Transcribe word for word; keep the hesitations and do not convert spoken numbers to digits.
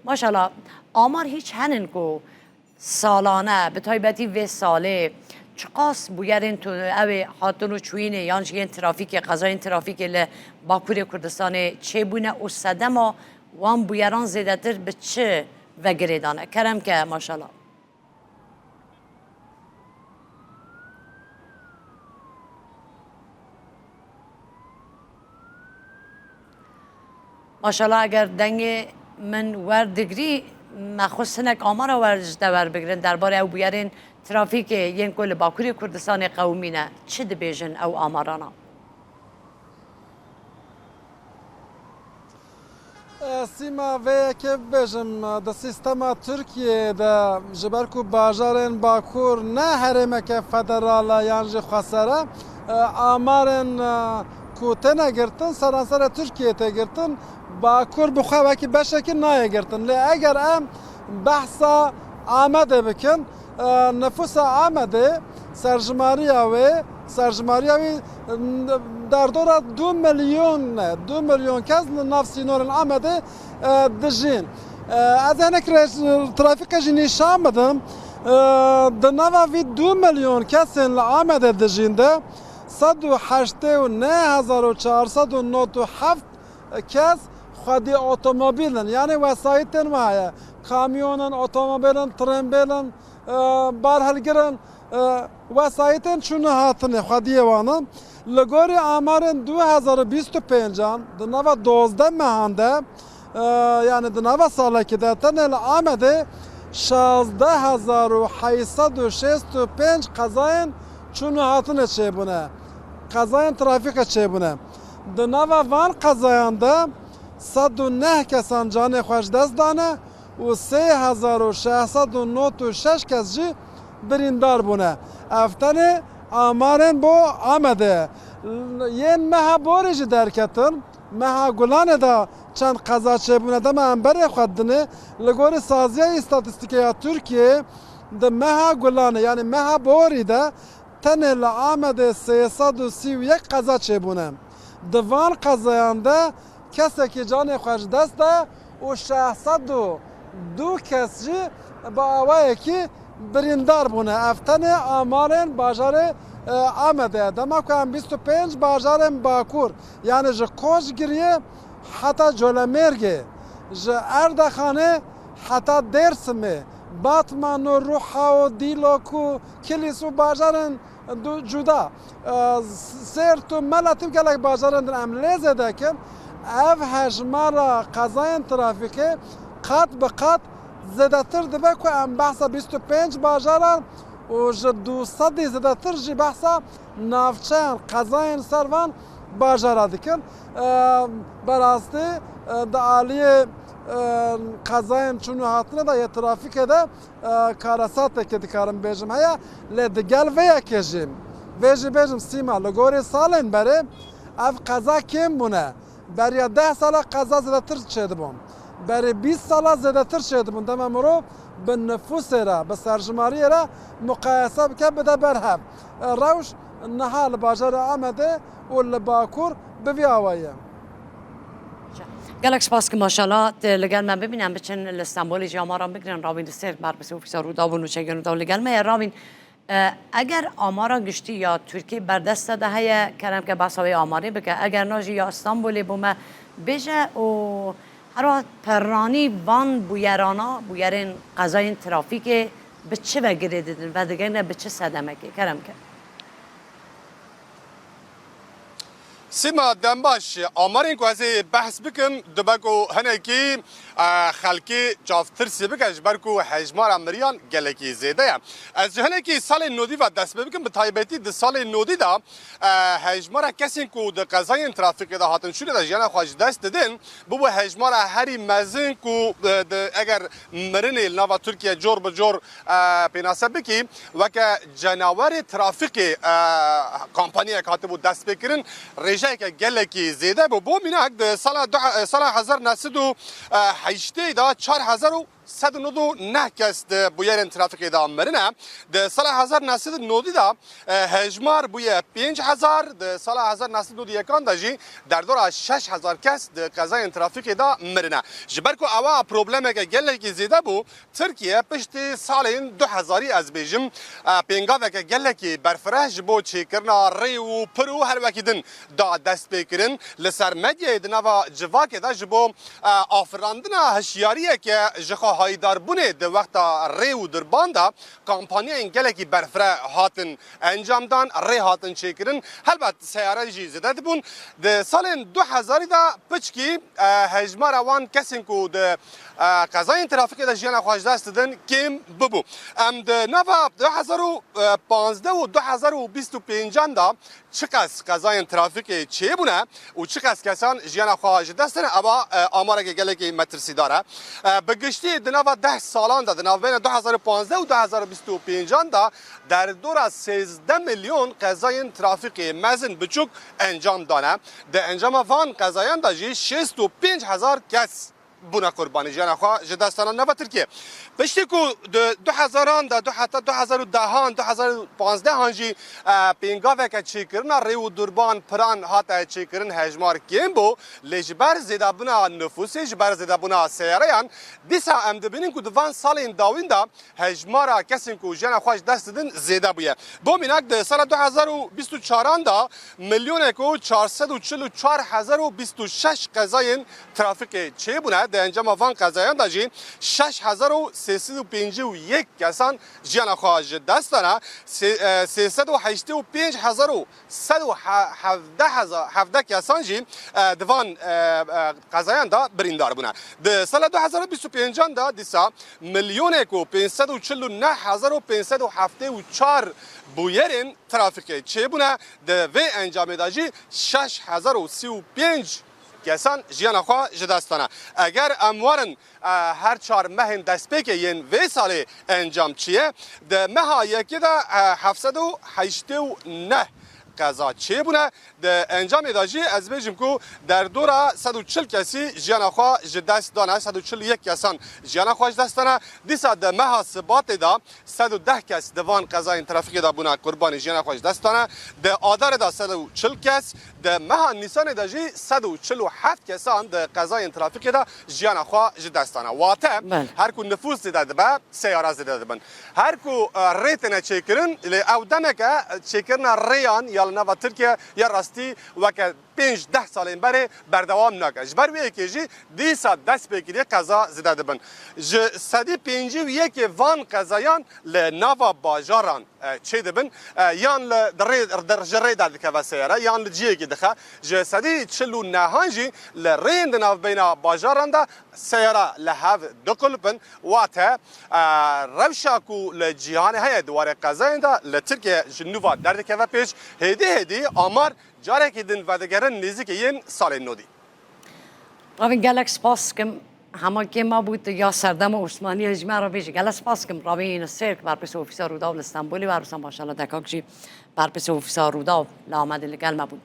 Maşallah, amar hîç henin ku salane, bi taybetî vê salê, çiqas bûyerên tu-, ew ê hatin û çûyînê yan jî yên trafîkê, qezayên trafîkê li Bakurê Kurdistanê çêbûne û sedema wan bûyeran zêdetir bi çi ve girêdane? Kerem ke, maşallah. Maşallah, eger dengê min werdigrî, me xwest hinek amara wer ji te werbigirin derbarê ew bûyerên trafîkê yên ku li Bakurê Kurdistanê qewimîne. Çi dibêjin ew amarana? Sîma vê yekê bibêjim, di sîstema Tirkiyeyê de ji ber ku bajarên Bakur ne herêmeke federal e yan jî xweser e, amarên ku têne girtin, seranserê Tirkiyeyê tê girtin, Bakur bi xwe wekî beşekî nayê girtin. Lê eger em behsa Amedê bikin, e, nifûsa Amedê, serjimariya wê, serjimariya wî, e, derdora du milyon e, du milyon kes li nav sînorên Amedê, e, dijîn. E, ez hinek rê trafîkê jî nîşan bidim. E, di nava vî du milyon kesên li Amedê dijîn de sed û heştê û neh hezar û çar sed û nod û heft kes xwedî otomobîl in, yanî wesayîtên me heye. Kamyon in, otomobîl in, tramvay in, e, barhilgir in, e, wesayîtên çûne hatinê xwediyê wan in. Li gorî amarên du hezar û bîst û pêncan, di nava dozdeh mehan de, e, yanî di nava salekî de tenê li Amedê şazdeh hezar û heyt sed û şêst û pênc qezayên çûne hatinê çêbûne. Qezayên trafîkê çêbûne. Di nava van qezayan de sed û neh kesan canê xwe ji dest dane û sê hezar û şeş sed û nod û şeş kes jî birîndar bûne. Ev tenê amarên bo Amedê ye. Yên meha borî jî derketin. Meha Gulanê de çend qeza çêbûne, dema em berê xwe dinê, li gorî Saziya Îstatîstîkê ya Tirkiyeyê di meha Gulanê, yanî meha borî de tenê li Amedê sê sed û sî û yek qeza çêbûne. Di van qezayan de kesekî canê xwe ji dest da û şeş sed û du kes jî bi awayekî birîndar bûne. Ev tenê amarên bajarê, e, Amedê ye. Dema ku em bîst û pênc bajarên Bakur, yanî ji Koçgiriyê heta Colemêrgê, ji Erdexanê heta Dêrsimê, Batman û Ruha û Dîlok û Kilîs û bajarên du-, cuda, e, Sêrt û Meletî û gelek bajarên din em lê zêde kin. Ev hejmara qezayên trafîkê qat bi qat zêdetir dibe ku em behsa bîst û pênc bajaran û ji du sedî zêdetir jî behsa navçeyan, qezayên ser van bajara dikin. E, berastî, e, di aliyê, e, qezayên çûn û hatinê de yê trafîkê de, e, karesateke dikarim bêjim heye, lê digel vê yekê jî, vê jî bêjim Sîma, li gorî salên berê ev qeza kêm bûne. Beriya deh sala qeza zêdetir çêdibûn. Berê bîst sala zêdetir çêdibûn. Dema mirov bi nifûsê re, bi serjimariyê re muqayese bike, bide ber hev. E, rewş niha li bajarê Amedê û li Bakur bi vî awayî ye. Gelek spas ki maşallah, te li gel me bibînin, biçin li Stenbolê jî amaran bigirin. Ravîn di sêr ber bi ofîsa Rûdaw û nûçegên Rûdaw li gel me ye. Ravîn, e, eger amara giştî ya Tirkiyê berdest te de heye, kerem ke behsa wê amarê bike. Eger na jî ya Stenbolê bo me bêje û herwa peranî van bûyerana, bûyerên qezayên trafîkê bi çi ve girê didin, vedigirine bi çi sedemekê? Kerem ke. Sîma, dem baş. Amarên ku ez ê behs bikim, dibe ku hinekî, e, xelkê çavtirsê bike, ji ber ku hejmara miriyan gelekî zêde ye. Ez ji hinekî salên nodî ve dest pê bikim, bi taybetî di salên nodî de, e, hejmara kesên ku di qezayên trafîkê de hatin şûnê de jiyana xwe ji dest didin, bûbû hejmara herî mezin ku, e, di, eger mirinê li nava Tirkiye cor bi cor, e, pênase bikî, weke cenawerê trafîkê, e, kampanyayek hatibû destpêkirin, rêjeyeke gelekî zêde bû. Bo mînak, di sala du, sala hezar neh sed û heştê de çar hezar û Sed û nod û neh kes di bûyerên trafîkê de mirine. Di sala hezar neh sed û nodî de, e, hejmar bûye pênc hezar, di sala hezar neh sed û nodî yekan de jî derdora şeş hezar kes di qezayên trafîkê de mirine. Ji ber ku ewa problemeke gelekî zêde bû, Tirkiye piştî salên du hezarî, ez bêjim, e, pêngaveke gelekî berfireh ji bo çêkirina rê û pir û her wekî din da destpêkirin. Li ser medyayê di nava civakê de ji bo, e, afirandina hişyariyeke ji xwe hayîdarbûnê di wexta rê û durban de kampanyayên gelekî berfireh hatin encamdan, rê hatin çêkirin. Helbet seyare jî zêde dibûn. Di salên du hezarî de piçkî, e, hejmara wan kesên ku di, e, qezayên trafîkê de jiyana xwe ji dest didin kêm bibû. Em di nava du hezar û panzdeh û du hezar û bîst û pêncan de çiqas qezayên trafîkê çêbûne û çiqas kesan jiyana xwe ji dest dine, eva, e, amareke gelekî metirsîdar e. E, bi giştî di nava deh salan de, di navbeyna du hezar û panzdeh û du hezar û bîst û pêncan de derdora sêzdeh milyon qezayên trafîkê mezin biçûk encam dane. Di encama van qezayan de jî şêst û pênc hezar kes bûne qurbanî, jiyana xwe ji dest dane nava Tirkiye. Piştî ku di du hezaran de, du heta du hezar û dehan, du hezar û panzdehan jî, e, pêngaveke çêkirina rê û durban piran hate çêkirin, hejmar kêm bû, lê ji ber zêdebûna nifûsê, ji ber zêdebûna seyareyan, dîsa em dibînin ku di van salên dawîn de hejmara kesên ku jiyana xwe ji dest didin zêde bûye. Bo mînak, di sala du hezar û bîst û çaran de milyonek û çar sed û çil û çar hezar û bîst û şeş qezayên trafîkê çêbûne. Di encama van qezayan de jî şeş hezar û sê sed û pêncî û yek kesan jiyana xwe ji dest dane. Sê-, e, sê sed û heştê û pênc hezar û sed û hevdeh hezar, hevdeh kesan jî, e, di van, e, e, qezayan de birîndar bûne. Di sala du hezar û bîst û pêncan de dîsa milyonek û pênc sed û çil û neh hezar û pênc sed û heftê û çar bûyerên trafîkê çêbûne. Di vê encamê de jî şeş hezar û sî û pênc kesan jiyana xwe ji dest dane. Eger em werin, e, her çar mehên destpêkê yên vê salê encam çi ye, di meha yekê de, e, heft sed û heştê û neh qeza çêbûne. Di encamê de jî ez bêjim ku derdora sed û çil kesî jiyana xwe ji dest dane, sed û çil û yek kesan jiyana xwe ji dest dane. Dîsa di meha Sibatê de sed û deh kes di van qezayên trafîkê de bûne qurbanî, jiyana xwe ji dest dane. Di Adarê de sed û çil kes, di meha Nîsanê de jî sed û çil û heft kesan di qezayên trafîkê de jiyana xwe ji dest dane. Wate, Belê. Her ku nifûs zêde dibe, seyara zêde dibin. Her ku, e, rê têne çêkirin, lê ew demeke çêkirina rêyan ya li nava Tirkiye ya rastî weke pênc deh salên berê berdewam nake. Ji ber wê yekê jî dîsa dest pê kiriye qeza zêde dibin. Ji sedî pêncî û yekê van qezayan li nava bajaran, e, çêdibin, e, yan li, di rê, di, ji rê derdikeve seyare, yan li ciyekî dixe. Ji sedî çil û nehan jî li rêyên di navbeyna bajaran de seyara li hev diqulipin. Wate, e, rewşa ku li cîhanê heye di warê qezayan de, li Tirkiye ji nû ve derdikeve pêş. Hêdî hêdî amar carekî din vedigerin nêzîkî yên salên nodî. Ravîn, gelek spas dikim. Hema kêm me bût ya Serdema Osmaniyê ji me re vê jî gelek spas dikim. Ravîn Sêrk, berpirsê ofîsa Rûdaw li Stenbolê û Ersan Başala Dekak jî berpirsê ofîsa Rûdaw li Amedê li gel me bûn.